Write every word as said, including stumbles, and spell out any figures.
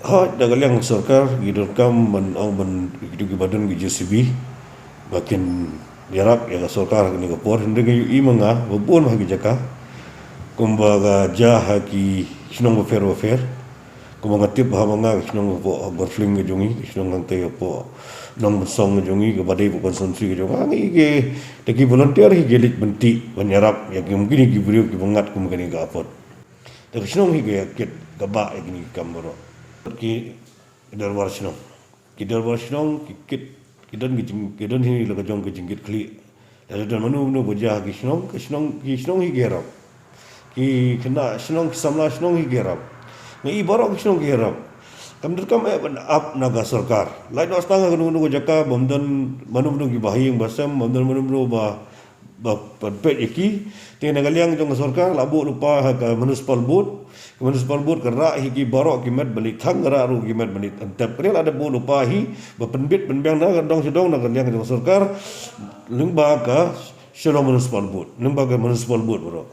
Hooid, da ka liang sorkar ki donkam ban ong ban kito kiba don ki J C B ba kin ïarap ïa ka sorkar ha kane ka por, hynrei nga ïohi ma nga ba bun bha ki jaka kumba ka jia ha ki shnong bapher bapher. Kumba nga tip bha ma nga, ka shnong hapoh Gorfling ka jong ngi, ka shnong hangtei hapoh Nongmynsong ka jong ngi, kaba dei hapoh constituency ka jong nga, ngi ki, da ki volunteer hi ki leit ban tih ban ïarap ïa ki, kine ki briew kiba ngat kum kane ka apot. Da ka shnong hi ka ïa kit kaba ïa kine ki kam baroh. Ki dorbar shnong, ki dorbar shnong ki kit, ki don ki jing, ki don hi la ka jong ka jingkit khlieh. Lada don mano mano ba jia ha ki shnong, ka shnong, ki shnong hi ki ïarap. Ki khynnah shnong, ki samla shnong hi ki ïarap. Nga i baroh ki shnong ki ïarap. Kam donkam eh ban ap na ka sorkar. Lait noh tang ha kano kano ka jaka bym don mano mano kiba ha ïing ba sem, bym don mano mano ba, ba pynpeit ïa ki. Te na ka liang jong ka sorkar la buh lypa ha ka municipal board. Ka municipal board ka rah hi ki baroh ki met ba leit thang, ka rah ruh ki met ba leit thang. Tep kane la da buh lypa hi ba pynbit pynbiang na ka dong sha dong na ka liang jong ka sorkar, lyngba ka Shillong Municipal Board, lyngba ka municipal board baroh.